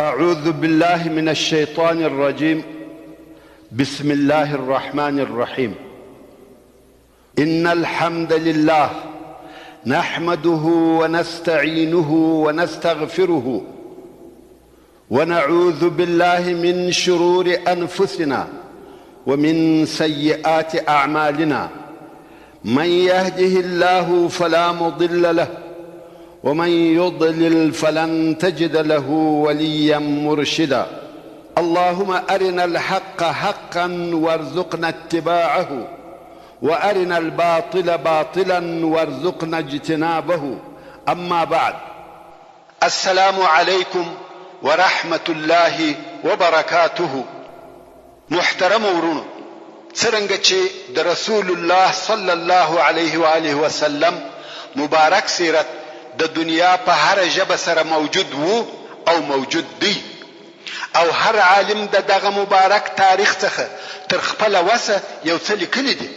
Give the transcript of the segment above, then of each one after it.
أعوذ بالله من الشيطان الرجيم بسم الله الرحمن الرحيم إن الحمد لله نحمده ونستعينه ونستغفره ونعوذ بالله من شرور أنفسنا ومن سيئات أعمالنا من يهده الله فلا مضل له ومن يضلل فلن تجد له وليا مرشدا اللهم أرنا الحق حقا وارزقنا اتباعه وأرنا الباطل باطلا وارزقنا اجتنابه أما بعد السلام علیکم ورحمة الله وبرکاته محترمو وروڼو څرنګه چې د رسول الله صلی الله علیه و آله وسلم مبارک سیرت د دنیا په هره ژبه سره موجود وو او موجود دی او هر عالم د دغه مبارک تاریخ څخه تر خپله وسه یو څه لیکلي دي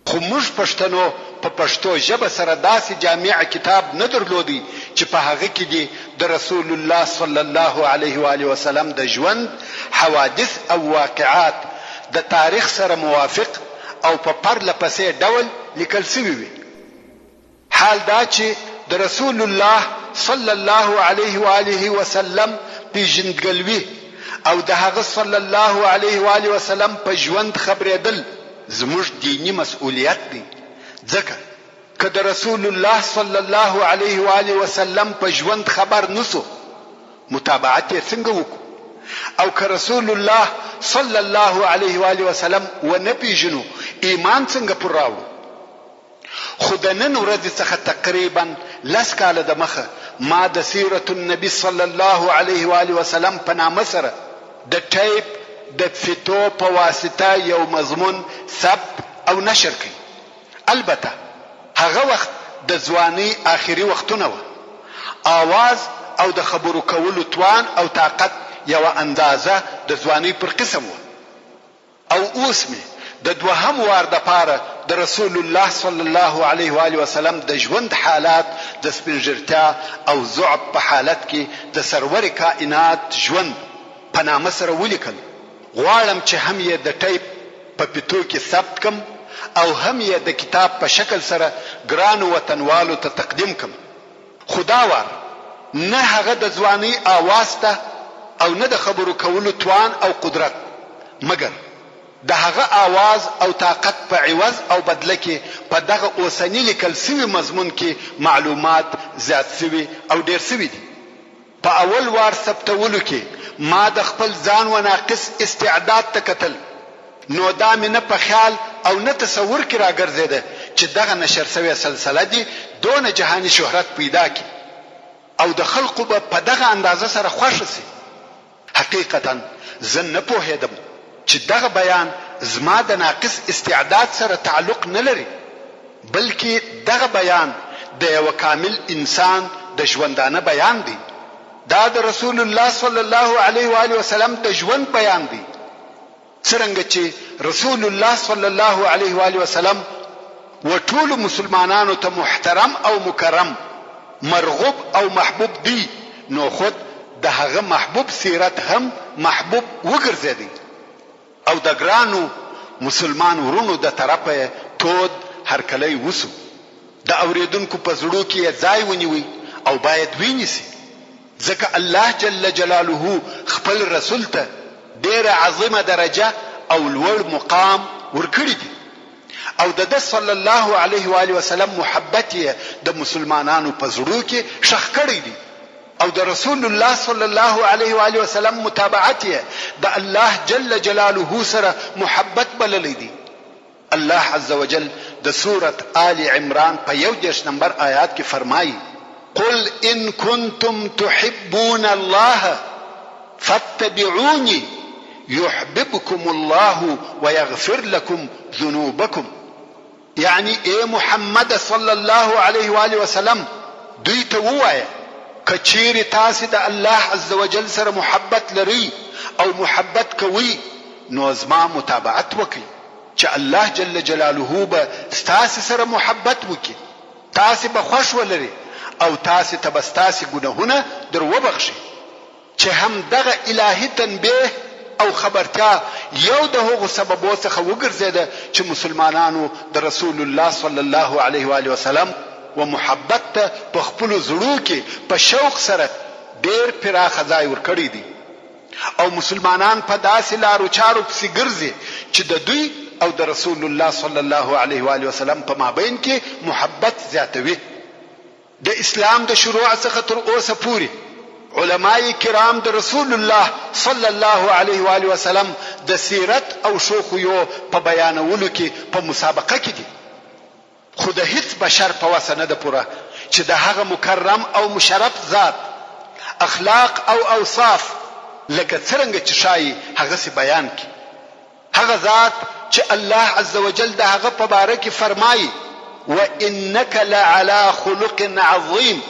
خو موږ پښتنو په پښتو ژبه سره داسې جامع کتاب نه درلود چې په هغه کې دې د رسول الله صلی الله علیه و آله وسلم د ژوند حوادث او واقعات د تاریخ سره موافق او په پرله پسې ډول لیکل شوي وي. حال دا چې د رسول الله صلی الله علیه و آله وسلم پیژندګلوي او د هغه صلی الله علیه و آله وسلم په ژوند خبرېدل زموږ دیني مسؤلیت دی، ځکه که د رسول الله صلی الله علیه و آله وسلم په ژوند خبر نه شو متابعت یې څنګه وکړو او که رسول الله صلی الله علیه و آله وسلم ونه پیژنو ایمان څنګه پر راوړو؟ خو د نن ورځې څخه تقریباً لس کاله د مخه ما د سیرة النبي صلی الله علیه و آله وسلم په نامه سره د ټیپ د فیتو په واسطه یو مضمون ثبت او نشر کړ. البته هغه وخت د ځوانۍ آخري وختونه وه. آواز او د خبرو کولو توان او طاقت یوه اندازه د ځوانۍ پر قسم وه. او اوس مې د دوهم وار دپاره د رسول الله صلی الله علیه و آله وسلم د ژوند حالات د سپینږیرتیا او ضعف په حالت کې د سرور کائنات ژوند په نامه سره ولیکل، غواړم چې هم یې د ټیپ په پیتو کې ثبت کړم او هم یې د کتاب په شکل سره ګرانو وطنوالو ته تقدیم کړم. خو دا وار نه هغه د ځوانۍ آواز ته او نه د خبرو کولو توان او قدرت، مګر د هغه آواز او طاقت په عوض او بدله کې په دغه اوسني لیکل شوي مضمون کې معلومات زیات شوي او ډېر شوي دي. په اول وار ثبتولو کې ما د خپل ځان و ناقص استعداد ته کتل، نو دا مې نه په خیال او نه تصور کې راګرځېده چې دغه نشر شوې سلسله دې دونه جهاني شهرت پیدا کړي او د خلقو به په دغه اندازه سره خوښه شي. حقیقتاً زه نه پوهېدم چې دغه بیان زما د ناقص استعداد سره تعلق نه لري، بلکې دغه بیان د یوه کامل انسان د ژوندانه بیان دی. دا د رسول الله صلی الله علیه و آله وسلم د ژوند بیان دی. څرنګه چې رسول الله صلی الله علیه و آله وسلم و ټولو مسلمانانو ته محترم او مکرم، مرغوب او محبوب دی، نو خود د هغه محبوب سیرت هم محبوب وګرځېدی او د ګرانو مسلمان وروڼو د طرفه یې تود هرکلی وشو، د اورېدونکو په زړو کې یې ځای ونیوی او باید ویې نیسي. ځکه الله جل جلاله خپل رسول ته ډېره عظیمه درجه او لوړ مقام ورکړي دي او د ده صلی الله علیه و آله وسلم محبت یې د مسلمانانو په زړو کې ښخ کړی دی او د رسول الله صلی الله علیه و آله وسلم متابعت یې د الله جل جلاله سره محبت بللی دی. الله عزوجل د سورة آل عمران په 31 نمبر آیات کې فرمايي، قل ان کنتم تحبون الله فاتبعوني يحببکم الله ويغفر لکم ذنوبکم یعنی اې محمده صلی الله علیه وآله وسلم دوی ته ووایه که چیرې تاسې د الله عزوجل سره محبت لرئ او محبت کوئ نو زما متابعت وکړئ. چې الله جل جلاله به ستاسې سره محبت وکړي، تاسې به خوښ ولري او تاسې ته به ستاسې ګنهونه در وبخښي. چې هم دغه الهي تنبیه او خبرتیا یو د هغو سببو څخه وګرځېده چې مسلمانانو د رسول الله صلی الله علیه و آله وسلم و محبت ته په خپلو زړو کې په شوق سره ډېر پراخه ځای ورکړی دی او مسلمانان په داسې لارو چارو پسې ګرځي چې د دوی او د رسول الله صلی الله علیه و آله وسلم په مابین کې محبت زیاتوي. د اسلام د شروع څخه تر اوسه پوري علماء کرام د رسول الله صلی الله علیه و آله وسلم د سیرت او ښو خویو په بیانولو کې په مسابقه کې دي، خو د هیڅ بشر په وسه نه ده پوره چې د هغه مکرم او مشرف ذات اخلاق او اوصاف لکه څرنګه چې ښايي هغسې بیان کړي. هغه ذات چې الله عزوجل د هغه په باره کې فرمايي، وانک لعلی خلق عظیم،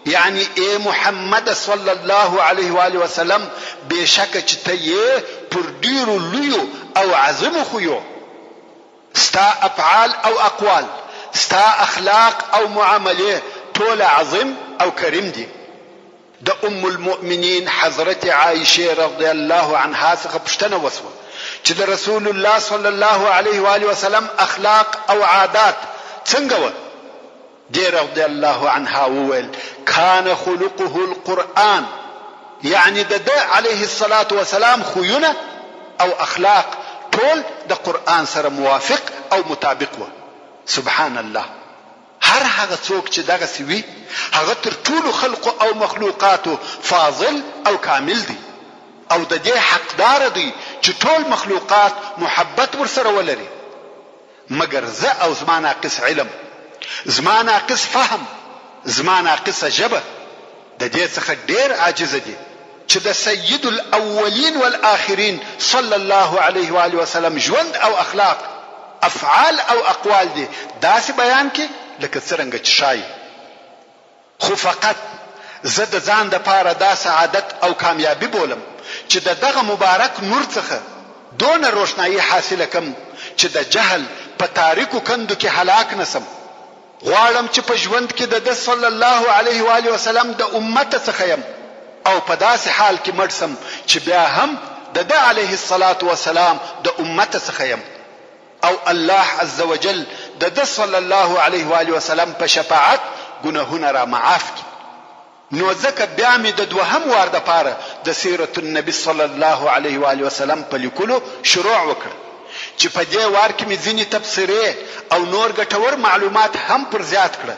یعنی اې محمده صلی الله علیه وآله وسلم بېشکه چې ته یې پر ډېرو لویو او عظیمو خویو، ستا افعال او اقوال، ستا اخلاق او معاملې ټوله عظیم او کریم دي. د ام المؤمنین حضرت عائشې رضی الله عنها څخه پوښتنه وشوه چې د رسول الله صلی الله علیه و آله وسلم اخلاق او عادات څنګه وه؟ دې رضی الله عنها وویل، کان خلقه القرآن، یعنی د ده علیه الصلوة والسلام خویونه او اخلاق ټول د قرآن سره موافق او مطابق وه. سبحان الله! هر هغه څوک چې دغسې وي هغه تر ټولو خلقو او مخلوقاتو فاضل او کامل دی او د دې حقدار دی چې ټول مخلوقات محبت ورسره ولري، مګر زه او زما ناقص علم، زما ناقص فهم، زما ناقصه ژبه د دې څخه ډېر عاجزه دي چې د سید الاولین والآخرین صلی الله علیه وآله وسلم ژوند او اخلاق، افعال او اقوال دې داسې بیان کړي لکه څرنګه چې ښايي. خو فقط زه د ځان لپاره دا سعادت او کامیابي بولم چې د دغه مبارک نور څخه دونه روښنايي حاصله کړم چې د جهل په تاریکو کندو کې هلاک نه شم. غواړم چې په ژوند کې د ده صلی الله علیه و آله وسلم د امته څخه یم او په داسې حال کې مړ شم چې بیا هم د ده علیه الصلوة والسلام د امته څخه یم او الله عزوجل د ده صلی الله علیه و آله وسلم په شفاعت ګناهونه را معاف کړي. نو ځکه بیا مې د دوهم وار دپاره د سیرة النبي صلی الله علیه و آله وسلم په لیکلو شروع وکړه چې په دې وار کې مې ځینې تبصرې او نور ګټور معلومات هم پر زیات کړه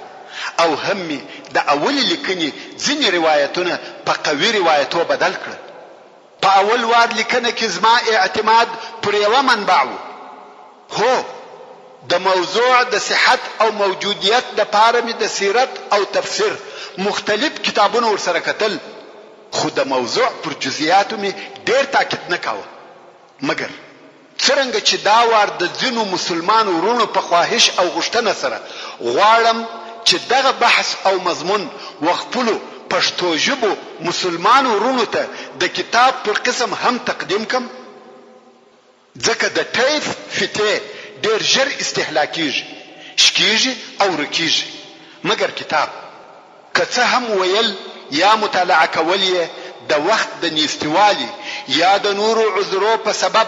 او هم مې د اولې لیکنې ځینې روایتونه په قوي روایتو بدل کړه. په اول وار لیکنه کې زما اعتماد پر یوه منبع و. هو! د موضوع د صحت او موجودیت لپاره مې د سیرت او تفسیر مختلف کتابونه ورسره کتل، خو د موضوع پر جزییاتو مې ډېر تاکید نه کاوه. مګر څرنګه چې دا وار د ځینو مسلمانو وروڼو په خواهش او غوښتنه سره غواړم چې دغه بحث او مضمون و خپلو پښتو ژبو مسلمانو وروڼو ته د کتاب پر قسم هم تقدیم کړم، ځکه د ټیف فیتې ډېر ژر استهلاکېږي، شکېږي او ورکېږي، مګر کتاب که څه هم ویل یا مطالعه کول یې د وخت د نیستیوالي یا د نورو عذرو په سبب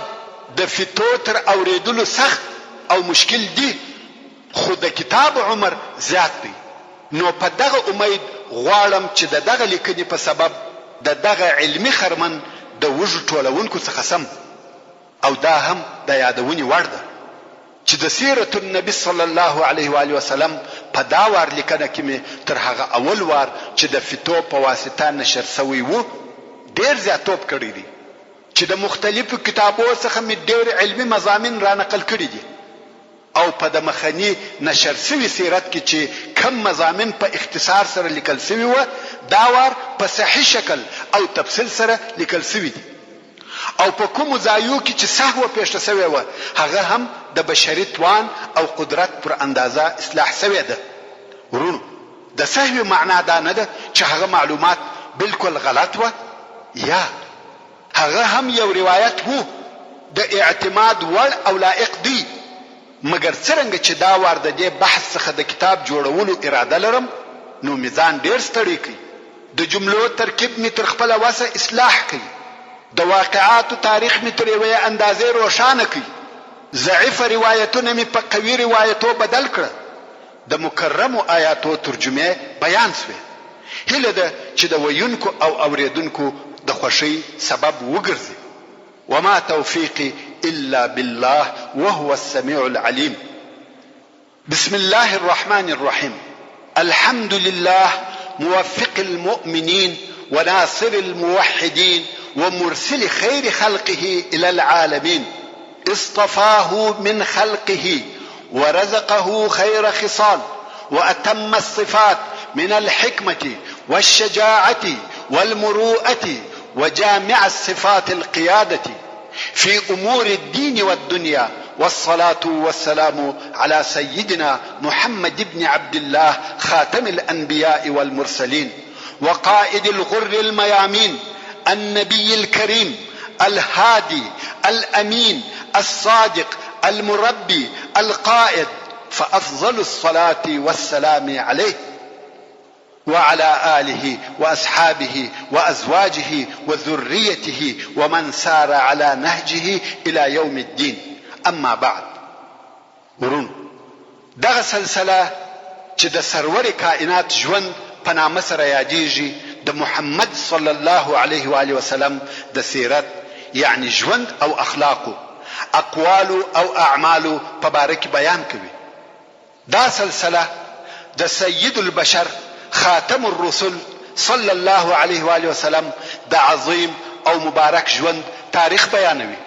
د فیتو تر اورېدلو سخت او مشکل دي، خو د کتاب عمر زیات دی، نو په دغه امید غواړم چې د دغه لیکنې په سبب د دغه علمي خرمن د وږو ټولونکو څخه شم او دا هم د یادونې وړ ده چې د سیرة النبي صلی الله علیه و آله وسلم په دا وار لیکنه کې مې تر هغه اول وار چې د فتو په واسطه نشر شوی وو ډېر زیاتوب کړی دی چې د مختلفو کتابو څخه مې ډېر علمي مضامین را نقل کړي دي. او په د مخني نشر سوي سیرت کي چي کوم مضامین په اختصار سره لیکل سوي وه دا وار په صحیح شکل او تفصیل سره لیکل سوي دي او په کومو ځایو کي چي سهوه پېښه سوې وه هغه هم د بشري توان او قدرت پر اندازه اصلاح سوې ده. وروڼو! د سهوې معنا دا نه ده چي هغه معلومات بالکل غلط وه یا. هغه هم یو روایت وو د اعتماد وړ او لایق دی، مګر څرنګه چې دا وار د دې بحث څخه د کتاب جوړولو اراده لرم نو مې ځان ډېر ستړی کړ. د جملو ترکیب مې تر خپله وسه اصلاح کړ، د واقعاتو تاریخ مې تر یوې اندازې روښانه کړ، ضعیفه روایتونه مې په قوي روایتو بدل کړه، د مکرمو آیاتو ترجمې بیان شوې. هیله ده چې د ویونکو او اورېدونکو د خوښۍ سبب وګرځي. وما توفیقي الا بالله وهو السمیع العلیم. بسم الله الرحمن الرحیم الحمد لله موفق المؤمنین وناصر الموحدین ومرسل خیر خلقه الى العالمین اصطفاه من خلقه ورزقه خير خصال وأتم الصفات من الحكمة والشجاعة والمروءة وجامع الصفات القيادة في أمور الدين والدنيا والصلاة والسلام على سيدنا محمد بن عبد الله خاتم الأنبياء والمرسلين وقائد الغر الميامين النبي الكريم الهادي الأمين الصادق المربي القائد فأفضل الصلاة والسلام عليه وعلى آله وأصحابه وأزواجه وذريته ومن سار على نهجه إلى يوم الدين أما بعد وروڼو! دغه سلسله چې د سرور کائنات ژوند په نامه سره یادیږي د محمد صلی الله علیه و آله وسلم د سیرت یعنی ژوند او اخلاقو، اقوالو او اعمالو په باره کې بیان کوي. دا سلسله د سید البشر خاتم الرسل صلی الله علیه و آله وسلم د عظیم او مبارک ژوند تاریخ بیانوي.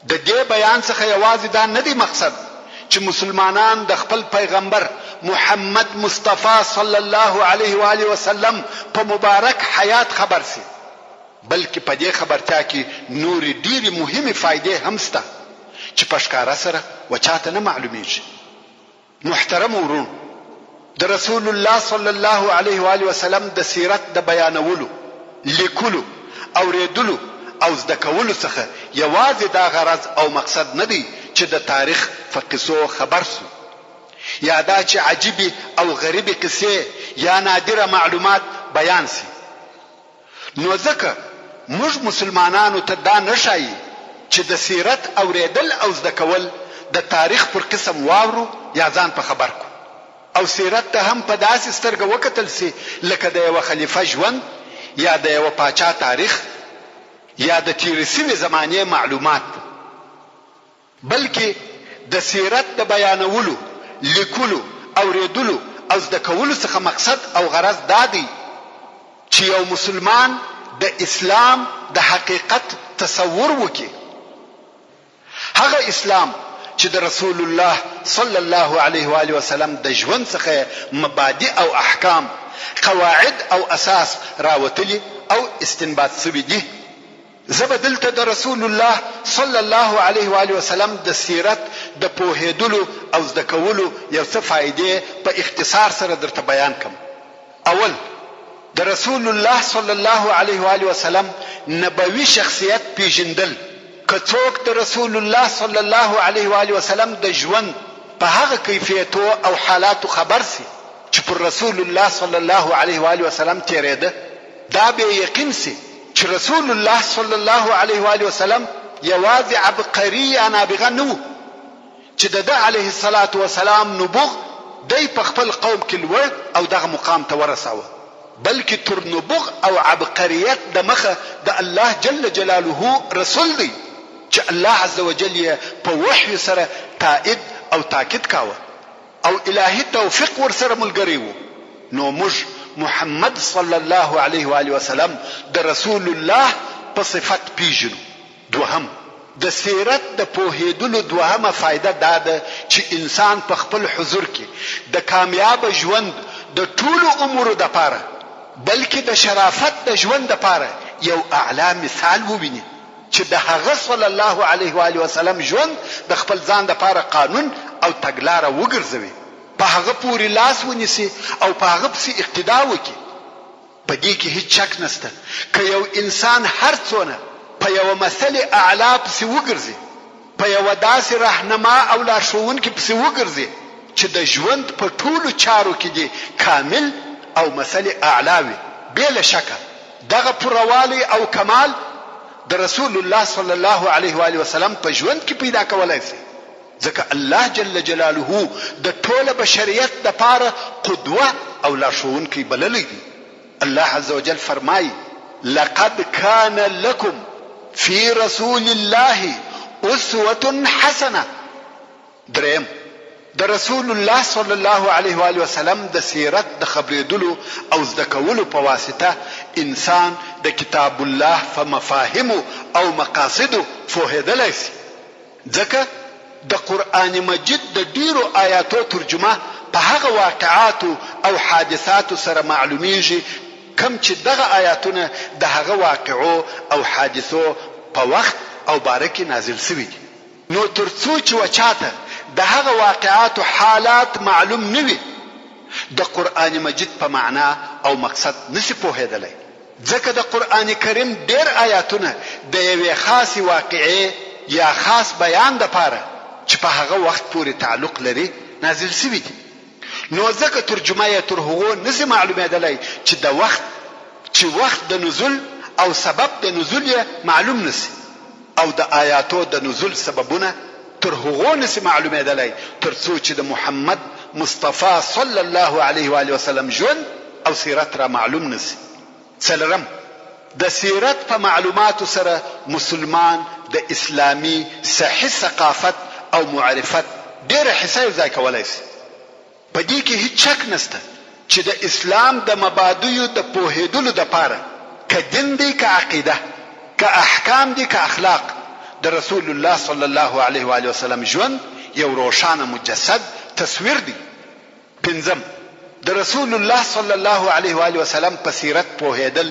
د دې بیان څخه یوازې دا نه دی مقصد چې مسلمانان د خپل پیغمبر محمد مصطفی صلی الله علیه و آله وسلم په مبارک حیات خبر شي، بلکې په دې خبرتیا کې نورې ډېرې مهمې فایدې هم شته چې په ښکاره سره و چاته نه معلومېږي. محترمو وروڼو! د رسول الله صلی الله علیه و آله وسلم د سیرت د بیانولو، لیکلو، اورېدلو او زده کولو څخه یوازې دا غرض او مقصد نه دی چې د تاریخ فه قصو خبر شو یا دا چې عجیبې او غریبې قصې یا نادره معلومات بیان شي. نو ځکه موږ مسلمانانو ته دا نه ښايي چې د سیرت اورېدل او زده کول د تاریخ پر قسم واورو یا ځان په خبر کړو او سیرت ته هم په داسې سترګه وکتل شي لکه د یوه خلیفه ژوند یا د یوه پاچا تاریخ یا د تېرې شوې زمانې معلومات. بلکې د سیرت د بیانولو، لیکلو، اورېدلو او زده کولو څخه مقصد او غرض دا دی چې یو مسلمان د اسلام د حقیقت تصور وکړي، هغه اسلام چې د رسول الله صلی الله علیه و آله وسلم د ژوند څخه یې مبادی او احکام، قواعد او اساس راوتلي او استنباط شوي دي. زه به دلته د رسول الله صلی الله علیه و آله وسلم د سیرت د پوهېدلو او زده کولو یو څه فایدې په اختصار سره درته بیان کړم. اول، د رسول الله صلی الله علیه و آله وسلم نبوي شخصیت پېژندل، که څوک د رسول الله صلی الله علیه و آله وسلم د ژوند په هغه کیفیتو او حالاتو خبر شي چې پر رسول الله صلی الله علیه و آله وسلم تېرېده، دا به یې یقین شي چې رسول الله صلی الله علیه و آله وسلم یوازې عبقري یا نابغه نه وو چې د ده علیه الصلوة والسلام نبوغ دی په خپل قوم کې لوړ او دغه مقام ته ورساوه، بلکې تر نبوغ او عبقریت د مخه د الله جل جلاله رسول دی چې الله عزوجل یې په وحی سره تائید او تاکید کاوه. او الهي توفیق ورسره ملګری وو، نو موږ محمد صلی الله علیه و آله وسلم د رسول الله په صفت پیژنو. دوهم، د سیرت د پوهیدلو دوهمه فایده دا ده چې انسان په خپل حضور کې د کامیابه ژوند د ټولو امورو دپاره بلکې د شرافت د ژوند دپاره یو اعلی مثال وویني. چې د هغه صلی الله علیه و آله وسلم ژوند د خپل ځان لپاره قانون او تګلاره وګرځوي، په هغه پورې لاس ونیسي او په هغه پسې اقتدا وکړي. په دې کې هیڅ شک نشته که یو انسان هر څونه په یوه مثل اعلی پسې وګرځي، په یوه داسې رهنما او لارښوونکي پسې وګرځي چې د ژوند په ټولو چارو کې دې کامل او مثل اعلی وي، بې له شکه دغه پوره والی او کمال د رسول الله صلی الله علیه وآله وسلم په ژوند کې پیدا کولای شي، ځکه الله جل جلاله د ټوله بشریت لپاره قدوه او لارښوونکی بللی دی. الله عزوجل فرمايي، لقد کان لکم فی رسول الله اسوة حسنة. درېیم، د رسول الله صلی الله علیه وآله وسلم د سیرت د خبرېدلو او زده کولو په واسطه انسان د کتاب الله په مفاهیمو او مقاصدو فوهېدلای شي، ځکه د قرآن مجید د ډېرو آیاتو ترجمه په هغه واقعاتو او حادثاتو سره معلومېږي کوم چې دغه آیاتونه د هغه واقعو او حادثو په وخت او باره کې نازل شوي دي. نو تر څو چې و چاته د هغه واقعاتو حالات معلوم نه وي د قرآن مجید په معنا او مقصد نه شي پوهېدلی، ځکه د قرآن کریم ډېر آیاتونه د یوې خاصې واقعې یا خاص بیان لپاره چې په هغه وخت پورې تعلق لري نازل شوي دي، نو ځکه ترجمه یې تر هغو نه شي معلومېدلی چې د وخت چې وخت د نزول او سبب د نزول یې معلوم نه شي. او د آیاتو د نزول سببونه تر هغو نسي معلومېدلای تر څو چې د محمد مصطفی صلی الله علیه و آله وسلم ژوند او سیرت را معلوم نسي. څلرم، د سیرت په معلوماتو سره مسلمان د اسلامي صحي ثقافت او معرفت ډېره حصه یو ځای کولای سي. په دې کې هیڅ شک نشته چې د اسلام د مبادیو د پوهېدلو لپاره که دین دی که عقیده، که احکام دي که اخلاق، د رسول الله صلی الله علیه وآله وسلم ژوند یو روښانه مجسد تصویر دی. پنځم، د رسول الله صلی الله علیه وآله وسلم په سیرت پوهېدل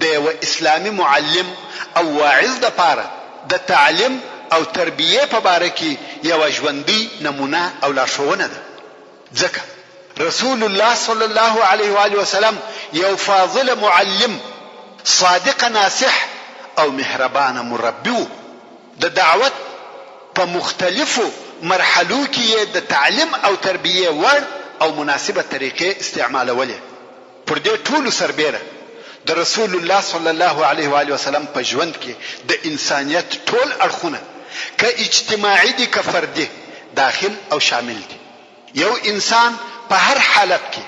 د یوه اسلامي معلم او واعظ لپاره د تعلیم او تربیې په باره کې یوه ژوندۍ نمونه او لارښوونه ده، ځکه رسول الله صلی الله علیه وآله وسلم یو فاضل معلم، صادق ناصح او مهربانه مربي وو، د دعوت په مختلفو مرحلو کې یې د تعلیم او تربیې وړ او مناسبه طریقې استعمالولې. پر دې ټولو سربېره د رسول الله صلی الله علیه و آله وسلم په ژوند کې د انسانیت ټول اړخونه که اجتماعي دي که فردي داخل او شامل دي. یو انسان په هر حالت کې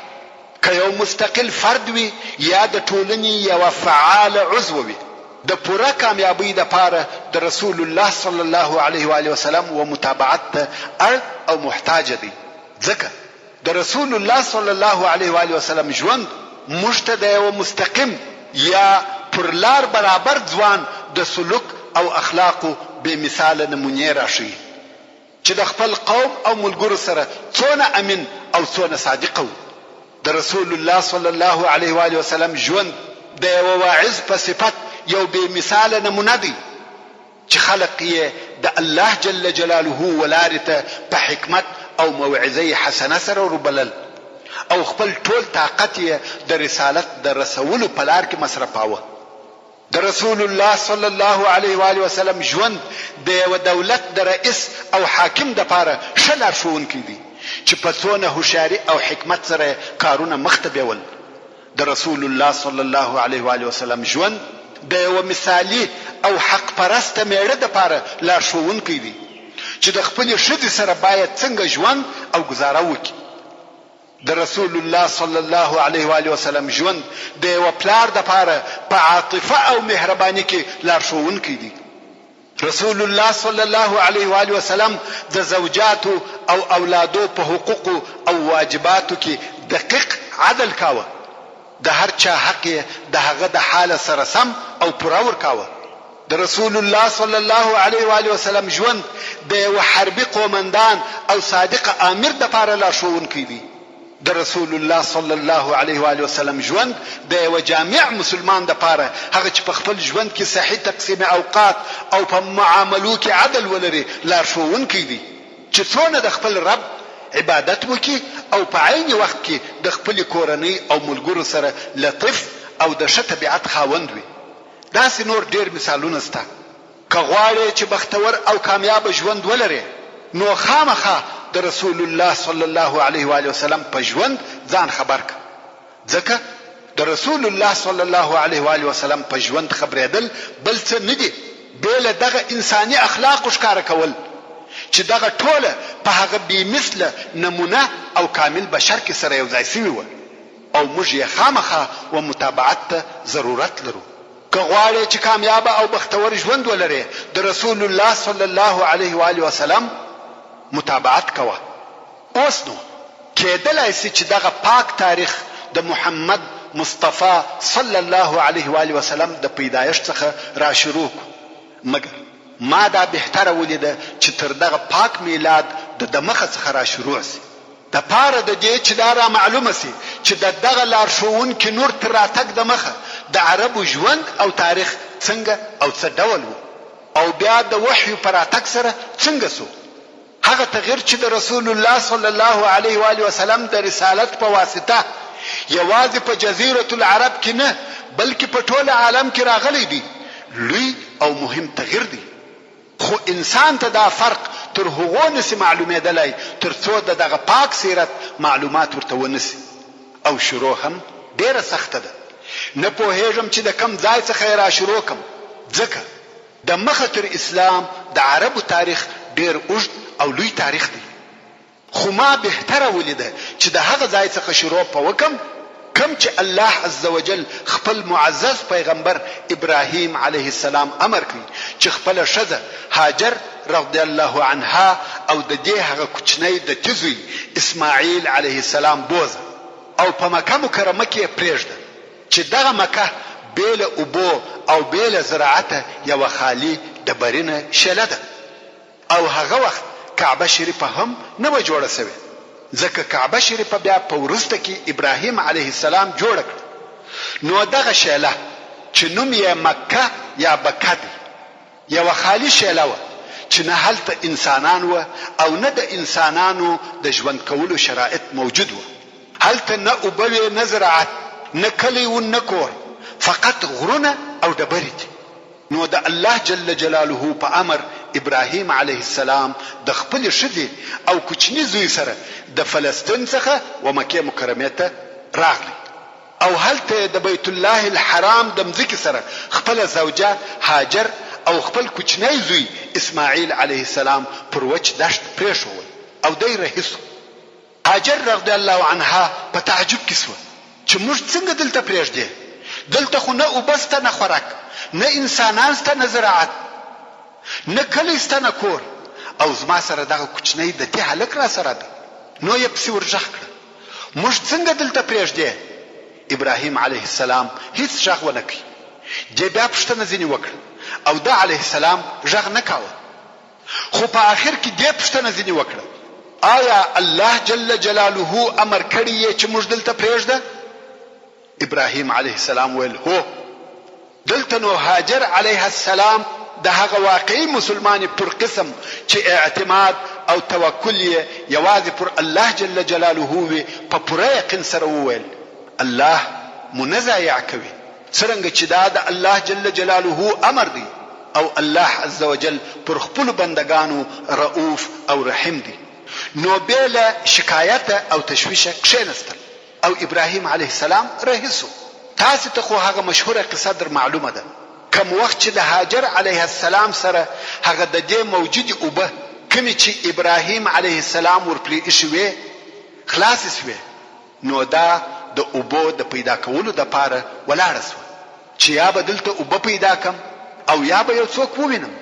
که یو مستقل فرد وي یا د ټولنې یوه فعاله عضو وي د پوره کامیابۍ لپاره د رسول الله صلی الله علیه و آله وسلم و متابعت ته اړ او محتاج دی ځکه د رسول الله صلی الله علیه و آله وسلم ژوند موږ ته د یوه مستقیم یا پر لار برابر ځوان د سلوک او اخلاقو بې مثاله نمونې راښيي چې د خپل قوم او ملګرو سره څونه امین او څونه صادق وو. د رسول الله صلی الله علیه و آله وسلم ژوند د یوه واعظ په صفت یو بې مثاله نمونه دی. چې خلق یې د الله جل جلاله و لارې ته په حکمت او موعظه حسنه سره وربلل او خپل ټول طاقت یې د رسالت د رسولو په لار کې مصرفاوه. د رسول الله صلی الله علیه و آله وسلم ژوند د یوه دولت د رئیس او حاکم لپاره ښه لارښوونکی دی چې په څونه هوښیاري او حکمت سره یې کارونه مخته بیول. د رسول الله صلی الله علیه و آله وسلم ژوند د یوه مثالي او حق پرسته مېړه دپاره لارښوونکی دی چې د خپلې ښځې سره باید څنګه ژوند او ګزاره وکړي. د رسول الله صلی الله علیه و آله وسلم ژوند د یوه پلار دپاره په عاطفه او مهرباني کې لارښوونکی دی. رسول الله صلی الله علیه و آله وسلم د زوجاتو او اولادو په حقوقو او واجباتو کې دقیق عدل کاوه، د هر چا حق یې د هغه د حاله سره سم او پوره ورکاوه. د رسول الله صلی الله علیه و آله وسلم ژوند د یوه حربي قومندان او صادق آمر لپاره لارښوونکی دی. د رسول الله صلی الله علیه و آله وسلم ژوند د یوه جامع مسلمان لپاره، هغه چې په خپل ژوند کې صحیح تقسیم اوقات او په معاملو کې عدل ولري، لارښوونکی دی چې څونه د خپل رب عبادت وکړي او په عین وخت کې د خپلې کورنۍ او ملګرو سره لطیف او د ښه طبیعت خاوند وي. داسې نور ډېر مثالونه شته. که غواړې چې بختور او کامیابه ژوند ولرې نو خامخا د رسول الله صلی الله علیه وآله وسلم په ژوند ځان خبر کړه، ځکه د رسول الله صلی الله علیه و آله وسلم په ژوند خبرېدل بل څه نه دي بې له دغه انساني اخلاقو ښکاره کول چې دغه ټوله په هغه بې مثله نمونه او کامل بشر کې سره یو ځای شوي وه او موږ یې خامخا و متابعت ته ضرورت لرو. که غواړې چې کامیابه او بختور ژوند ولرې د رسول الله صلی الله علیه و آله وسلم متابعت کوه. اوس نو کېدلای شي چې دغه پاک تاریخ د محمد مصطفی صلی الله علیه و آله وسلم د پیدایښت څخه را شروع کړو، مګر ما دا بهتره ولیده چې تر دغه پاک میلاد د دمخه څخه را شروع شي، د پاره د دې چې دا را معلومه شي چې د دغه لارښوونکي نور تر راتګ دمخه د عربو ژوند او تاریخ څنګه او څه ډول وو او بیا د وحیو په راتګ سره څنګه شو. هغه تغیر چې د رسول الله صلی الله علیه و آله وسلم د رسالت په واسطه یوازې په جزیرة العرب کې نه بلکې په ټوله عالم کې راغلی دی، لوی او مهم تغیر دی. خو انسان ته دا فرق تر هغو نه شي معلومېدلای تر څو د دغه پاک سیرت معلومات ورته ونه شي او شروع هم ډېره سخته ده. نه پوهېږم چې د کوم ځای څخه یې راشروع کړم ځکه د مخه تر اسلام د عربو تاریخ ډېر اوږد او لوی تاریخ دی. خو ما بهتره ولیده چې د هغه ځای څخه شروع په وکم کوم چې الله عزوجل خپل معزز پیغمبر ابراهیم علیه السلام امر کړ چې خپله ښځه هاجر رضی الله عنها او د دې هغه کوچنی دتي زوی اسماعیل علیه السلام بوځه او په مکه مکرمه کې یې پرېږده. چې دغه مکه بې له اوبو او بې له زراعته یوه خالي ډبرینه شېله ده او هغه وخت کعبه شریفه هم نه وه جوړه شوې ځکه کعبه شریفه بیا په وروسته کې ابراهیم علیه السلام جوړه کړه نو دغه شېله چې نوم یې مکه یا بکه دی یوه خالي شېله وه چې نه هلته انسانان وه او نه د انسانانو د ژوند کولو شرایط موجود وه. هلته نه اوبه وې نه زراعت، نه کلی و نه کور، فقط غرونه او ډبرې دي. نو د الله جل جلاله په امر ابراهیم علیه السلام د خپلې ښځې او کوچني زوی سره د فلسطین څخه و مکې مکرمې ته راغلی. او هلته یې د بیت الله الحرام د مځکې سره خپله زوجه هاجر او خپل کوچنی زوی اسماعیل علیه السلام پر وچ دښت پرېښوول او دی رهي شو. هاجر رضی الله عنها په تعجب کې شوه چې موږ څنګه دلته پرېږدې؟ دلته خو نه اوبه شته نه خوراک، نه انسانان شته نه زراعت، نه کلی شته نه کور او زما سره دغه کوچنی دتي هلک راسره دی. نو یې پسې ورږغ کړه. موږ څنګه دلته پرېږدې؟ ابراهیم علیه السلام هیڅ ږغ ونه کړ. دې بیا پوښتنه ځینې وکړه او ده علیه السلام ږغ نه کاوه. خو په اخر کې دې پوښتنه ځینې وکړه، آیا الله جل جلاله امر کړی یې چې موږ دلته پرېږده؟ ابراهیم علیه السلام ویل، هو. دلته نو هاجر علیها السلام د هغه واقعي مسلمانې پر قسم چې اعتماد او توکل یې یوازې پر الله جل جلاله وي په پوره یقین سره وویل، الله مو نه ضایع کوي، څرنګه چې دا د الله جل جلاله امر دی او الله عزوجل پر خپلو بندګانو رؤف او رحیم دی، نو بې له شکایته او تشویشه کښېنستل. او ابراهیم علیه السلام رهي شو. تاسې ته خو هغه مشهوره قصه در معلومه ده، کوم وخت چې د هاجر علیها السلام سره هغه د دې موجودې اوبه کومې چې ابراهیم علیه السلام ور پرې ایښې وې خلاصې شوې نو دا د اوبو د پیدا کولو لپاره ولاړه شوه چې یا به دلته اوبه پیدا کړم او یا به یو څوک ووینم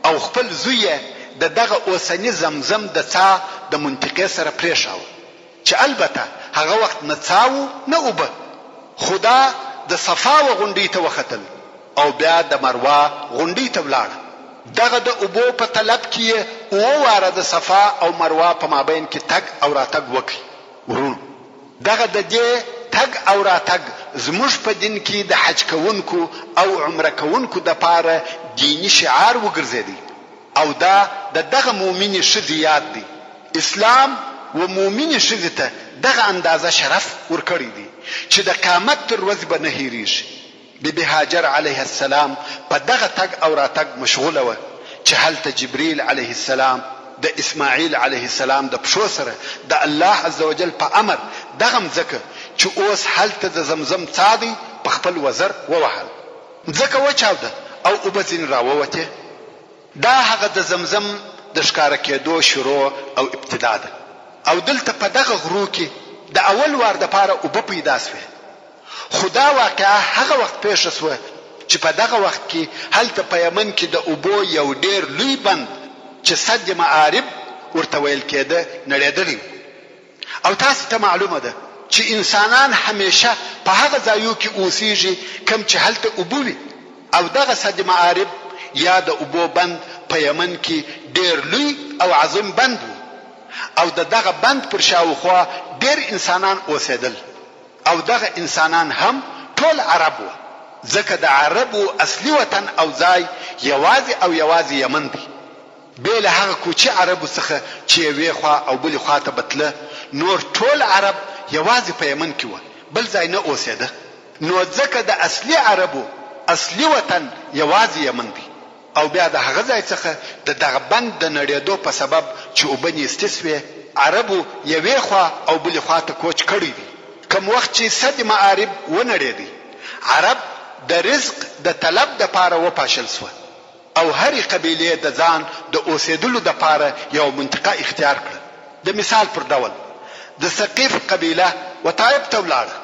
او خپل زوی یې د دغه اوسني زمزم د څاه د منطقې سره پرېښاوه. چې البته هغه وخت نه څاه وو نه اوبه، خو دا د صفا و غونډۍ ته وختل او بیا د مروا غونډۍ ته ولاړه. دغه د اوبو په طلب کې یې اووه واره د صفا او مروا په مابین کې تګ او راتګ وکړ. وروڼو! دغه د دې تګ او راتګ زموږ په دین کې د حج کوونکو او عمره کوونکو دپاره دیني شعار وګرځېدی. او دا د دغه مؤمنې ښځې یاد دی، اسلام و مؤمنې ښځې ته دغه اندازه شرف ورکړی دی چې د قیامت تر ورځې به نه هیریږي. بي بي هاجر علیها السلام په دغه تګ او راتګ مشغوله وه چې هلته جبریل علیه السلام د اسماعیل علیه السلام د پښو سره د الله عزوجل په امر دغه مځکه چې اوس هلته د زمزم څاه دی په خپل وزر ووهل. مځکه وچاوده او اوبه ځینې راووتې. دا هغه د زمزم د ښکاره کېدو شروع او ابتدا ده او دلته په دغه غرو کې د اول وار دپاره اوبه پیدا شوې. خو دا واقعه هغه وخت پېښه شوه چې په دغه وخت کې هلته په یمن کې د اوبو یو ډېر لوی بند چې سد مآرب ورته ویل کېده نړېدلی و. او تاسو ته معلومه ده چې انسانان همېشه په هغه ځایو کې اوسېږي کوم چې هلته اوبه وي او دغه سد مآرب یا د اوبو بند په یمن کې ډېر لوی او عظیم بند و او د دغه بند پر شاوخوا ډېر انسانان اوسېدل او دغه انسانان هم ټول عرب وه ځکه د عربو اصلي وطن او ځای یوازې او یوازې یمن دی. بې له هغه کوچي عربو څخه چې یوې خوا او بلې خوا ته به تله، نور ټول عرب یوازې په یمن کې وه، بل ځای نه اوسېده، نو ځکه د اصلي عربو اصلي وطن یوازې یمن دی او بیا د هغه ځای څخه د دغه بند د نړېدو په سبب چې اوبه نیستي شوې، عربو یوې خوا او بلې خوا ته کوچ کړی دی. کوم وخت چې سد مآرب ونړېدی، عرب د رزق د طلب دپاره وپاشل شوه. او هرې قبیلې د ځان د اوسېدلو لپاره یوه منطقه اختیار کړه، د مثال پر ډول د ثقیف قبیله و طائف ته ولاړه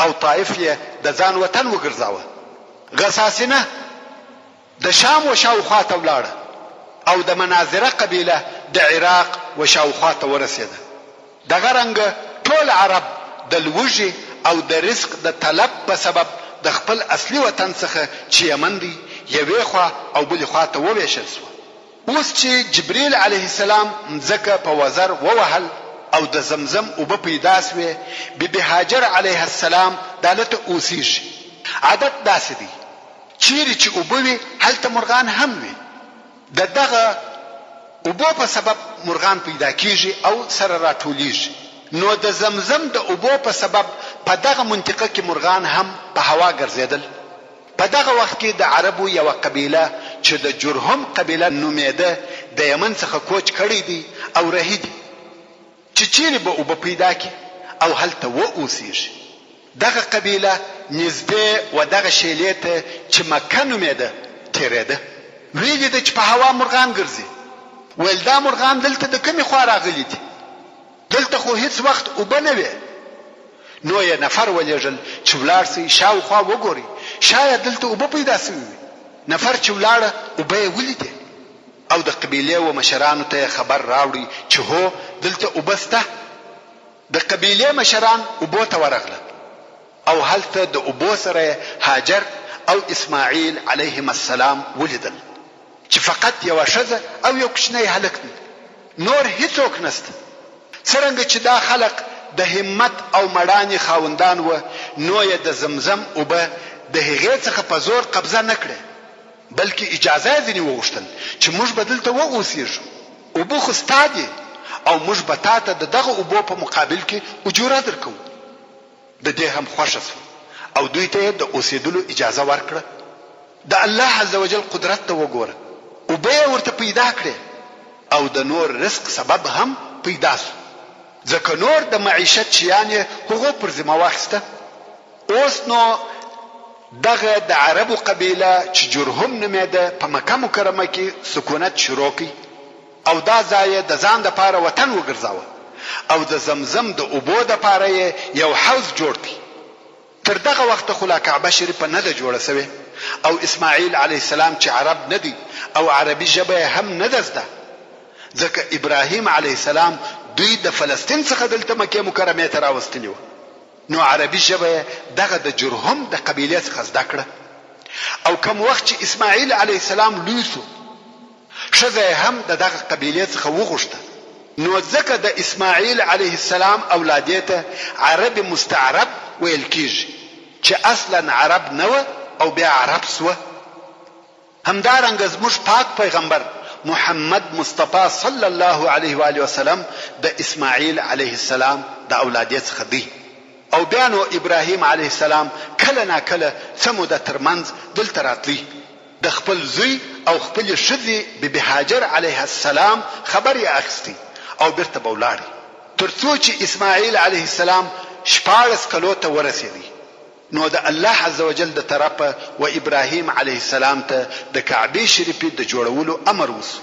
او طائف یې د ځان وطن وګرځاوه، غساسنه د شام و شاوخوا ته ولاړه او د مناظره قبیله د عراق و شاوخوا ته ورسېده. دغه رنګه ټول عرب د لوږې او د رزق د طلب په سبب د خپل اصلي وطن څخه چې یمن دی یوې خوا او بلې خوا ته وویشل شوه. اوس چې جبریل علیه السلام مځکه په وزر ووهل او د زمزم اوبه پیدا شوې، بي بي هاجر علیها السلام دالته اوسیږي. عادت داسې دی چیرې چې اوبه وي هلته مرغان هم وي. د دغه اوبو په سبب مرغان پیدا کیږي او سره راټولیږي نو د زمزم د اوبو په سبب په دغه منطقه کې مرغان هم په هوا ګرځیدل. په دغه وخت کې د عربو یوه قبیله چې د جرهم قبیله نومیده د یمن څخه کوچ کړی دی او رهي دي. چې چېرې به اوبه پیدا کړي او هلته و اوسېږي. دغه قبیله نږدې و دغه شېلې ته چې مکه نومېده تېرېده. ویې لیده چې په هوا مرغان ګرځي. ویل دا مرغان دلته د کومې خوا راغلي دي؟ دلته خو هېڅ وخت اوبه نه وې. نو یې نفر ولېږل چې ولاړ شئ شاوخوا وګورئ شاید دلته اوبه پیدا شوې وي. نفر چې ولاړه اوبه یې ولیدې. او د قبیلې و مشرانو ته یې خبر راوړی چې هو دلته اوبه شته. د قبیلې مشران اوبو ته ورغله او هلته د اوبو سره یې هاجر او اسماعیل علیهما السلام ولیدل چې فقط یوه ښځه او یو کوچنی هلک دی نور هیڅوک نشته. څرنګه چې دا خلق د همت او مړانې خاوندان وه نو یې د زمزم اوبه د هغې څخه په زور قبضه نه کړې. بلکې اجازه یې ځینې وغوښتل چې موږ به دلته و اوسیږو، اوبه خو ستا دي او موږ به تا ته د دغه اوبو په مقابل کې اجوره درکوو. د دې هم خوښه شوه او دوی ته یې د اوسیدلو اجازه ورکړه. د الله عزوجل قدرت ته وګوره، اوبه یې ورته پیدا کړې او د نور رزق سبب هم پیدا شو، ځکه نور د معیشت شیان یې هغو پر ذمه واخیسته. اوس نو دغه د عربو قبیله چې جرهم نومېده په مکه مکرمه کې سکونت شروع کړ او دا ځای یې د ځان لپاره وطن وګرځاوه او د زمزم د اوبو لپاره یې یو حوض جوړ کړ. تر دغه وخته خو لا کعبه شریفه نه ده جوړه شوې او اسماعیل علیه السلام چې عرب نه دی او عربي ژبه یې هم نه ده زده ځکه ابراهیم علیه السلام دوی د فلسطین څخه دلته مکې مکرمې ته راوستلي وه. نو عربي ژبه یې دغه د جرهم د قبیلې څخه زده کړه او کوم وخت چې اسماعیل علیه السلام لوی شو ښځه یې هم د دغه قبیلې څخه وغوښته نو ځکه د اسماعیل علیه السلام اولادې ته عرب مستعرب ویل کیږي چې اصلا عرب نه وه او بیا عرب شوه. همدارنګه زموږ پاک پیغمبر محمد مصطفی صلی الله علیه و آله وسلم د اسماعیل علیه السلام د اولادې څخه دی او بیا نو ابراهیم علیه السلام کله نا کله څه موده تر منځ دلته راتلی د خپل زوی او خپلې ښځې بی بی هاجر علیها السلام خبر یې اخیستی او بیرته به ولاړی تر څو چې اسماعیل علیه السلام 16 کلو ته ورسېدی نو د الله عزوجل د طرفه و ابراهیم علیه السلام ته د کعبې شریفې د جوړولو امر وشو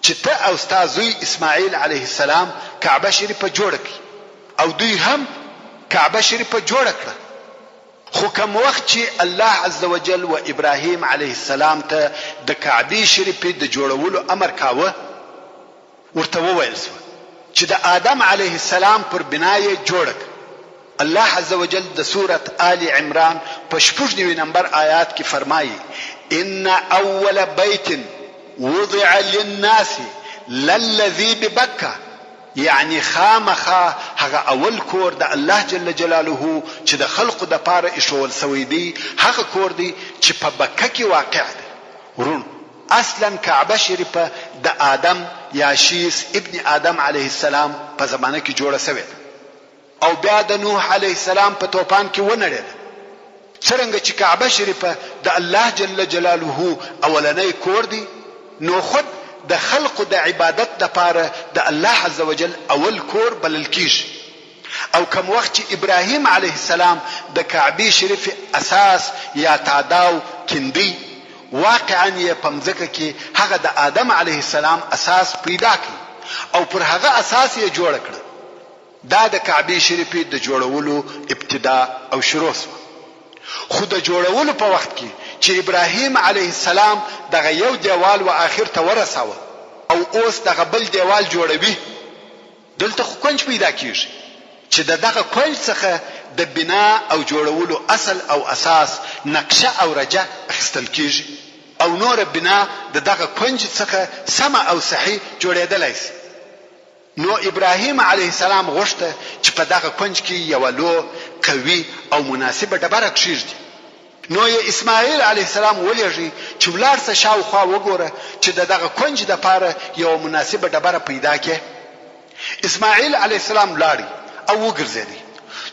چې ته او ستا زوی اسماعیل علیه السلام کعبه شریفه جوړه کړئ او دوی هم کعبه شریفه جوړه کړه. خو کوم وخت چې الله عزوجل و ابراهیم علیه السلام ته د کعبې شریفې د جوړولو امر کاوه، ورته وویل شوه چې د آدم علیه السلام پر بنا یې جوړه کړه. الله عزوجل د سورة آل عمران په 96 نمبر آیات کې فرمایي، ان اول بیت وضع للناس للذي ببکة، یعنی خامخا هغه اول کور د الله جل جلاله چې د خلقو دپاره ایښوول شوی دی هغه کور دی چې په بکه کې واقع دی. وروڼو! اصلا کعبه شریفه د آدم یا شیث ابن آدم علیه السلام په زمانه کې جوړه شوې ده او بیا د نوح علیه السلام په توپان کې ونړېده. څرنګه چې کعبه شریفه د الله جل جلاله اولنی کور دی نو خود د خلقو د عبادت لپاره د الله عزوجل اول کور بلل کیږي او کوم وخت چې ابراهیم علیه السلام د کعبې شریفې اساس یا تاداو کیندی واقعا یې په مځکه کې هغه د آدم علیه السلام اساس پیدا کړ او پر هغه اساس یې جوړه کړه. دا د کعبې شریفې د جوړولو ابتدا او شروع شوه. خو د جوړولو په وخت کې چې ابراهیم علیه السلام دغه یو دیوال و آخر ته ورساوه او اوس دغه بل دیوال جوړوي، دلته خو کونج پیدا کیږي چې د دغه کونج څخه د بنا او جوړولو اصل او اساس نقشه او رجه اخیستل کیږي او نوره بنا د دغه کونج څخه سمه او صحیح جوړیدلای شي. نو ابراهیم علیه السلام غوښته چې په دغه کونج کې یوه لو، قوي او مناسبه ډبره کښېږدي. نو یې اسماعیل علیه السلام ولېږی چې ولاړ شه شاوخوا وګوره چې د دغه کونج لپاره یوه مناسبه ډبره پیدا کړې. اسماعیل علیه السلام ولاړی او وګرځېدی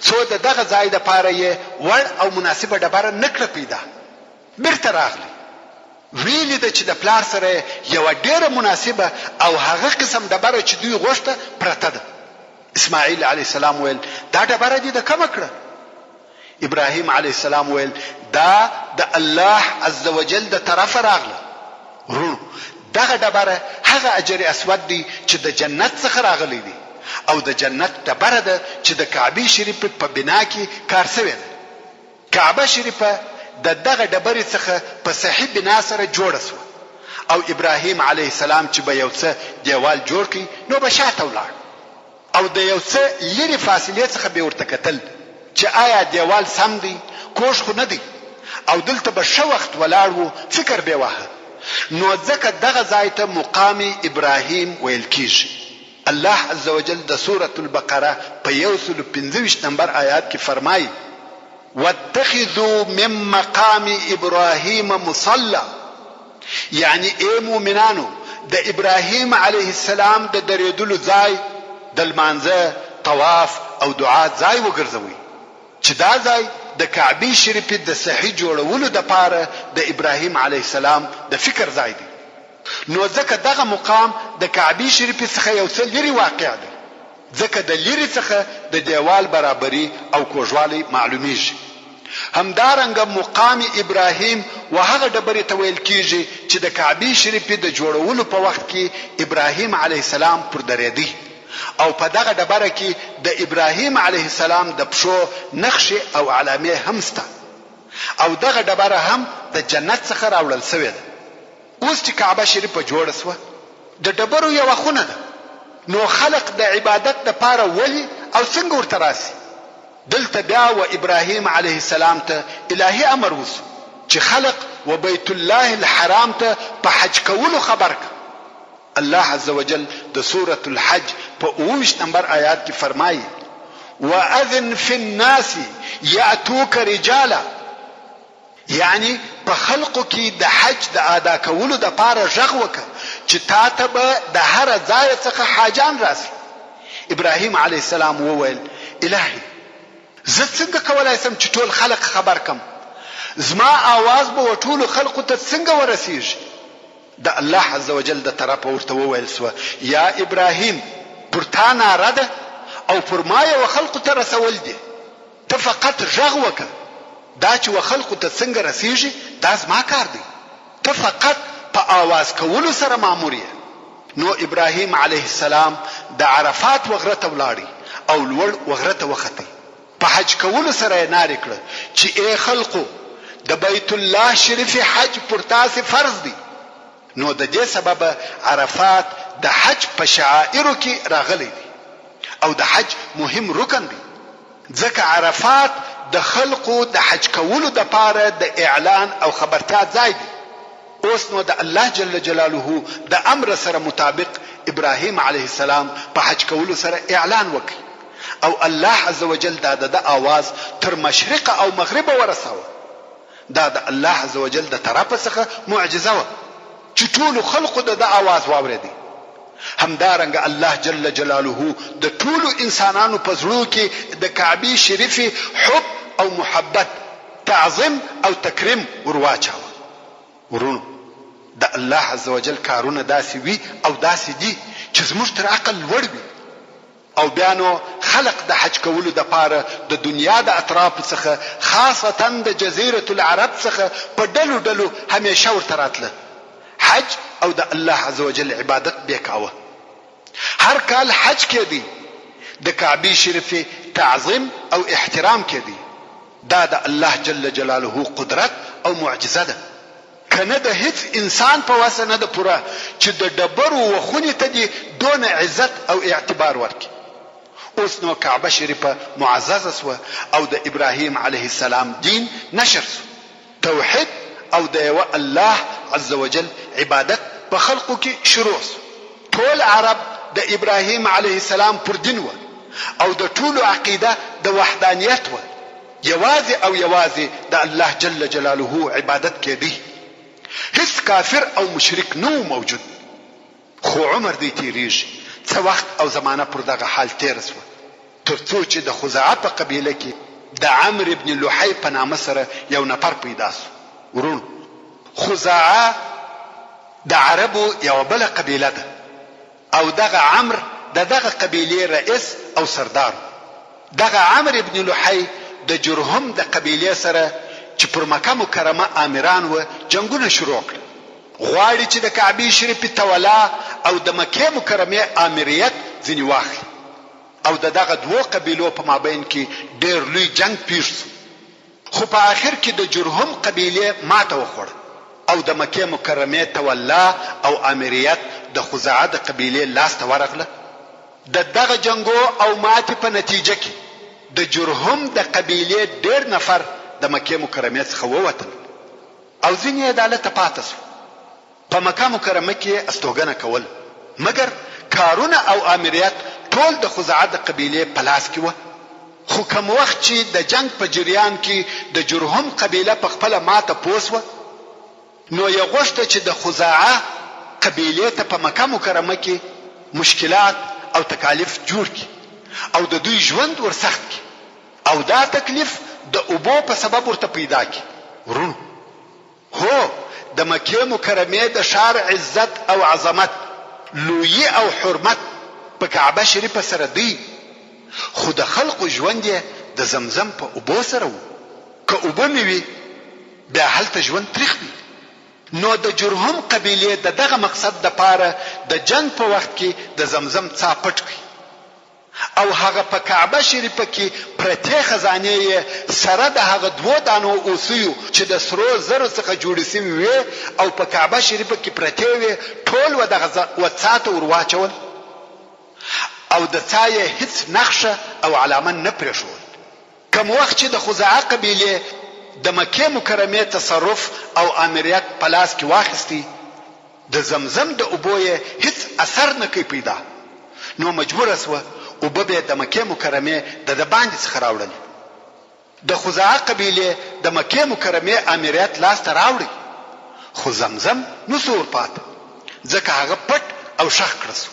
څو د دغه ځای لپاره یې وړ او مناسبه ډبره نه کړه پیدا. بیرته راغلی ویې لیده چې د پلار سره یې یوه ډېره مناسبه او هغه قسم ډبره چې دوی غوښته پرته ده. اسماعیل علیه السلام ویل، دا ډبره دې د کومه کړه؟ ابراهیم علیه السلام ویل، دا د الله عزوجل د طرفه راغله. وروڼو! دغه ډبره هغه حجر اسود دی چې د جنت څخه راغلی دی او د جنت ډبره ده چې د کعبې شریفې په بنا کې کار شوې ده. کعبه شریفه د دغه ډبرې څخه په صحیح بنا سره جوړه شوه او ابراهیم علیه السلام چې به یو څه دیوال جوړ کړ نو به شاته ولاړ او د یو څه لیرې فاصلې څخه به ورته کتل چې آیا دیوال سم دی کوږ خو نه دی او دلته به ښه وخت ولاړ وو فکر به واهه نو ځکه دغه ځای ته مقام ابراهیم ویل کیږي. الله عزوجل د سورة البقره په 125 نمبر آیات کې فرمایي، واتخذوا من مقام ابراهیم مصلی، یعنی ای مؤمنانو د ابراهیم علیه السلام د درېدلو ځای د لمانځه، طواف او دعا ځای وګرځوئ، چې دا ځای د کعبې شریفې د صحیح جوړولو دپاره د ابراهیم علیه السلام د فکر ځای دی. نو ځکه دغه مقام د کعبې شریفې څخه یو څه لیرې واقع دی، ځکه د لیرې څخه د دیوال برابري او کوږوالی معلومیږي. همدارنګه مقام ابراهیم و هغه ډبرې ته ویل کیږي چې د کعبې شریفې د جوړولو په وخت کې ابراهیم علیه السلام پر درېدی او په دغه ډبره کې د ابراهیم علیه السلام د پښو نخښې او علامې هم شته او دغه ډبره هم د جنت څخه راوړل شوې ده. اوس چې کعبه شریفه جوړه شوه د ډبرو یوه خونه ده نو خلق د عبادت دپاره ولې او څنګه ورته راشي؟ دلته بیا و ابراهیم علیه السلام ته الهي امر وشو چې خلق و بیت الله الحرام ته په حج کولو خبر کړه. الله عزوجل د سورة الحج په 27 نمبر آیات کې فرمایي، واذن فی الناس یأتوک رجالا، یعنی په خلقو کی د حج د ادا کولو د پاره ږغ وکړه چی تاته به د هره ځایه څخه حاجان راشی. ابراهیم علیه السلام وویل، الهی! زه څنګه کولای شم چی ټول خلق خبر کړم؟ زما آواز به و ټولو خلقو ته څنګه ورسیږي؟ د الله عزوجل د طرفه ورته وویل شوه، یا ابراهیم! پر تا ناره ده او پر ما یې و خلقو ته رسول دي. ته فقط ږغ وکړه، دا چې و خلقو ته څنګه رسېږي دا زما کار دی، ته فقط په آواز کولو سره مامور یې. نو ابراهیم علیه السلام د عرفات و غره ته ولاړی او لوړ و غره ته وختی، په حج کولو سره یې نارې کړه چې ای خلقو! د بیت الله شریف حج پر تاسې فرض دی. نو د دې سببه عرفات د حج په شعائرو کې راغلی دی او د حج مهم رکن دی، ځکه عرفات د خلقو د حج کولو دپاره د اعلان او خبرتیا ځای دی. اوس نو د الله جل جلاله د امر سره مطابق ابراهیم علیه السلام په حج کولو سره اعلان وکړ او الله عزوجل دا دده آواز تر مشرقه او مغربه ورساوه. دا د الله عزوجل د طرفه څخه معجزه وه چې ټولو خلقو د ده آواز واورېدی. همدارنګه الله جل جلاله د ټولو انسانانو په زړو کې د کعبې شریفې حب او محبت، تعظیم او تکریم ور واچاوه. وروڼو! د الله عزوجل کارونه داسې وي او داسې دي چې زموږ تر عقل لوړ وي. او بیا نو خلق د حج کولو دپاره د دنیا د اطرافو څخه خاصتاً د جزیرة العرب څخه په ډلو ډلو همیشه ورته راتله حج او د الله عزوجل عبادت بې کاوه. هر کال حج کیدی، د کعبې شریفې تعظیم او احترام کیدی. دا د الله جل جلاله قدرت او معجزه ده. که نه د هیڅ انسان په وسه نه ده پوره چې د ډبرو و خونې ته دې دونه عزت او اعتبار ورکړي. اوس نو کعبه شریفه معززه شوه او د ابراهیم علیه السلام دین نشر شو. توحید او د یوه الله عزوجل عبادت په خلقو کې شروع شو. ټول عرب د ابراهیم علیه السلام پر دین وه او د ټولو عقیده د وحدانیت وه. یوازې او یوازې د الله جل جلاله عبادت کېدی، هیڅ کافر او مشرک نه وو موجود، خو عمر دی تېرېږي، څه وخت او زمانه پر دغه حال تېره شوه، تر څو چې د خزاعه په قبیله کې د عمرو بن لحی په نامه سره یو نفر پیدا شو. وروڼو! خزاعه د عربو یوه بله قبیله ده. او دغه عمرو د دغه قبیلې رئیس او سردار وو. دغه عمرو بن لحی د جرهم د قبیلې سره چې پر مکه مکرمه آمران وه جنګونه شروع کړل. غواړي چې د کعبې شریفې تولا او د مکې مکرمې آمریت ځینې واخلي. او د دغه دوو قبیلو په مابین کې ډېر لوی جنګ پېښ شو. خو په اخر کې د جرهم قبیلې ماته وخوړه او د مکې مکرمې تولا او آمریت د خزاعه د قبیلې لاس ته ورغله. د دغه جنګو او ماتې په نتیجه کې د جرهم د قبیلې ډېر نفر د مکې مکرمې څخه ووتل او ځینې یې دالته پاته شول. په مکه مکرمه کې یې استوګنه کول، مګر کارونه او آمریت ټول د خزاعه د قبیلې په لاس کې وه. خو کوم وخت چې د جنګ په جریان کې د جرهم قبیله په خپله ماته پوه شوه، نو یې غوښته چې د خزاعه قبیلې ته په مکه مکرمه کې مشکلات او تکالیف جوړ کړي او د دوی ژوند ور سخت کړي او دا تکلیف د اوبو په سبب ورته پیدا کړي. وروڼو! هو، د مکې مکرمې د ښار عزت او عظمت، لويي او حرمت په کعبه شريفه سره دی، خو د خلقو ژوند يې د زمزم په اوبو سره وو، که اوبه نه وي بيا هلته ژوند تريخ دی. نو د جرهم قبيلې د دغه مقصد دپاره د جنګ په وخت کې د زمزم څاه پټ کړ. او هغه په کعبه شریفه کې پرتې خزانې یې سره د هغه دوو دانو هوسیو چې د سرو زرو څخه جوړې شوي وې او په کعبه شریفه کې پرتې وې ټول و دغه و څاه ته ور واچول او د څاه یې هیڅ نخښه او علامه نه پرېښول. کوم وخت چې د خزاعه قبیلې د مکې مکرمې تصرف او آمریت په لاس کې واخیستی، د زمزم د اوبو یې هیڅ اثر نه کړ پیدا، نو مجبوره شوه اوبه به یې د مکې مکرمې د دباندې څخه راوړلې. د خزاعه قبیلې د مکې مکرمې آمریت لاس ته راوړی، خو زمزم نه شو ورپاته، ځکه هغه پټ او ښخ کړه شو.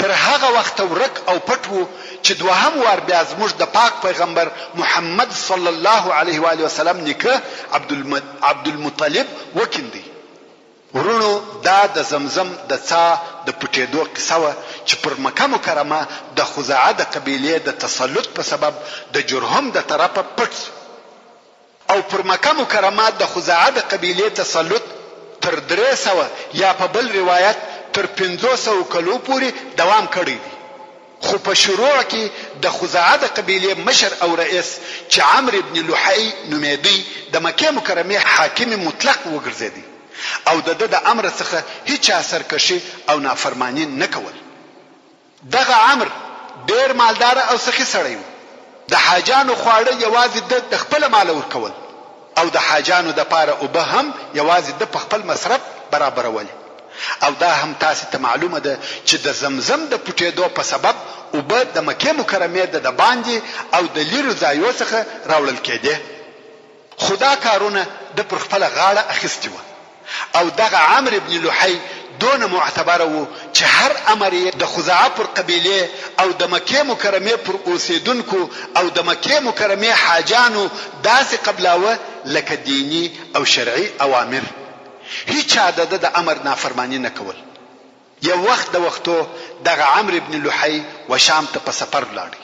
تر هغه وخته ورک او پټ وو چې دوهم وار بیا زموږ د پاک پیغمبر محمد صلی الله علیه و آله وسلم نیکه عبدالمطلب وکیندی. وروڼو دا د زمزم د څاه د پټېدو قصه وه چې پر مکه مکرمه د خزاعه د قبیلې د تسلط په سبب د جرهم د طرفه پټ شو او پر مکه مکرمه د خزاعه د قبیلې تسلط تر 300 یا په بل روایت تر 500 کلو پورې دوام کړی دی. خو په شروع کې د خزاعه د قبیلې مشر او رئیس چې عمرو بن لحی نومېدی د مکې مکرمې حاکم مطلق وګرځېدی او د ده د امر څخه هیچا سرکښي او نافرماني نه کول. دغه عمرو ډېر مالداره او سخي سړی و. د حاجانو خواړه یوازې ده د خپله ماله ورکول او د حاجانو دپاره اوبه هم یوازې ده په خپل مصرف برابرولې او دا هم تاسې ته معلومه ده چې د زمزم د پوټېدو په سبب اوبه د مکې مکرمې د دباندې او د لیرو ځایو څخه راوړل کېدې. خو دا کارونه ده پر خپله غاړه اخیستي وه او دغه عمرو بن لحی دونه معتبر وو چې هر امر یې د خزاعه پر قبیلې او د مکې مکرمې پر اوسېدونکو او د مکې مکرمې حاجانو داسې قبلاوه لکه دیني او شرعي اوامر. هیچا د ده د امر نافرماني نه کول. یو وخت د وختو دغه عمرو بن لحی و شام ته په سفر ولاړی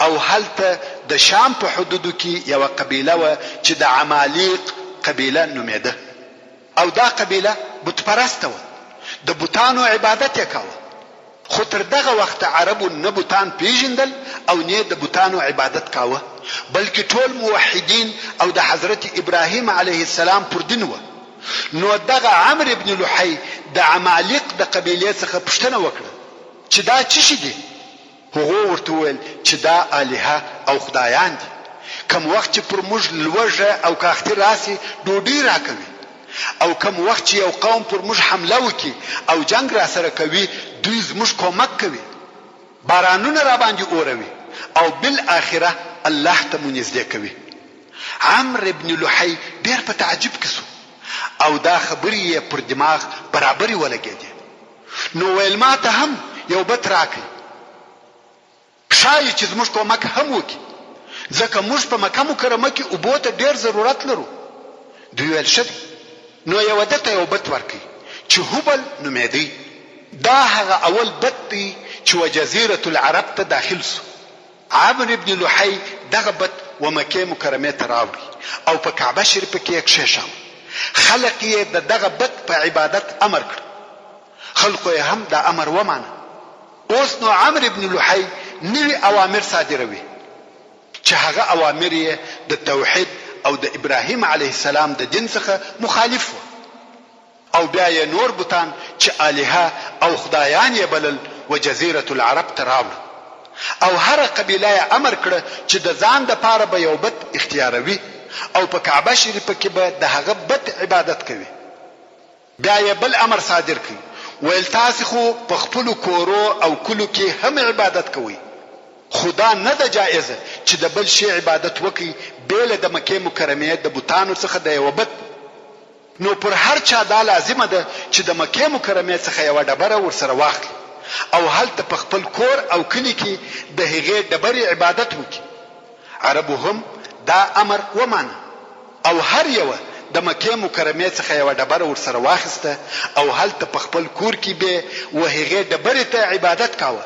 او هلته د شام په حدودو کې یوه قبیله وه چې د عمالیق قبیله نومېده او دا قبیله بت پرسته وه، د بتانو عبادت یې کاوه. خو تر دغه وخته عربو نه بتان پېژندل او نۀ د بتانو عبادت کاوه، بلکې ټول موحدین او د حضرت ابراهیم علیه السلام پر دین وه. نو دغه عمرو بن لحی د عمالیق د قبیلې څخه پوښتنه وکړه چې دا څه شي دي؟ هغو ورته وویل چې دا الهه او خدایان دي، کوم وخت چې پر موږ لوږه او کاختي راشي ډوډۍ راکوي او کوم وخت چې یو قوم پر موږ حمله وکړي او جنګ راسره کوي دوی زموږ کومک کوي، بارانونه راباندې اوروي او بالاخره الله ته مو نږدې کوي. عمرو بن لحی ډېر په تعجب کې شو او دا خبرې یې پر دماغ برابرې ولګېدې، نو ویل ماته هم یو بت راکړئ، ښايي چې زموږ کومک هم وکړي، ځکه موږ په مکه مکرمه کې اوبو ته ډېر ضرورت لرو. دوی ویل ښه دی، نو یې ده ته یو بت ورکړ چې هبل نومېدی، دا هغه اول بت دی چې و جزیرة العرب ته داخل شو. عمرو بن لحی دغه بت و مکې مکرمې ته راوړی او په کعبه شریفه کې یې کښېښاوه. خلق یې د دغه بت په عبادت امر کړ. خلقو یې هم دا امر ومانه. اوس نو عمرو بن لحی نوي اوامر صادروي چې هغه اوامر یې د توحید او د ابراهیم علیه السلام د دین څخه مخالف وه. او بیا یې نور بتان چې الهه او خدایان یې بلل و جزیرة العرب ته راوړل او هره قبیله یې امر کړه چې د ځان دپاره به یو بت اختیاروي او په کعبه شریفه کې به د هغه بت عبادت کوي. بیا یې بل امر صادر کړ، ویل تاسې خو په خپلو کورو او کلو کې هم عبادت کوئ، خو دا نه ده جائزه چې د بل شي عبادت وکړئ بې له د مکې مکرمې د بتانو څخه د یوه بت. نو پر هر چا دا لازمه ده چې د مکې مکرمې څخه یوه ډبره ورسره واخلي او هلته په خپل کور او کلي کې د هغې ډبرې عبادت وکړي. عربو هم دا امر ومانه او هر یوه د مکې مکرمې څخه یوه ډبره ورسره واخیسته او هلته په خپل کور کې بې و هغې ډبرې ته عبادت کاوه،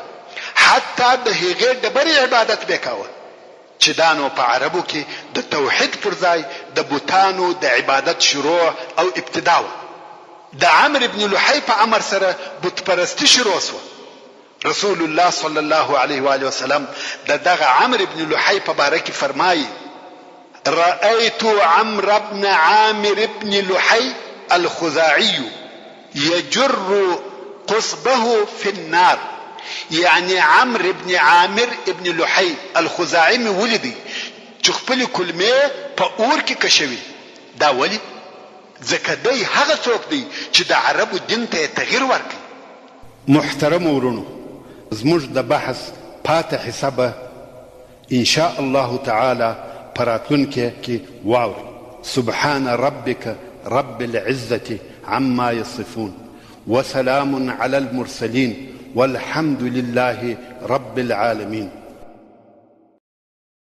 حتی د هغې ډبرې عبادت بې کاوه. چې دا نو په عربو کې د توحید پر ځای د بتانو د عبادت شروع او ابتدا وه. د عمرو بن لحی په امر سره بت پرستي شروع شوه. رسول الله صلی الله علیه وآله وسلم د دغه عمرو بن لحی په باره کې فرمایي، رأیت عمرو بن عامر بن لحی الخزاعي یجر قصبه فی النار یعنې عمرو ابن عامر ابن لحی الخزاعي مې ولیدی چې خپلې کولمې په اور کې کشوي، دا ولې؟ ځکه دی هغه څوک دی چې د عربو دین ته یې تغیر ورکړ. محترمو وروڼو! زموږ د بحث پاته حصه به ان شاء الله تعالی په راتلونکې کې واورئ. سبحان ربک رب العزة عما يصفون وسلام علی المرسلین والحمد لله رب العالمین.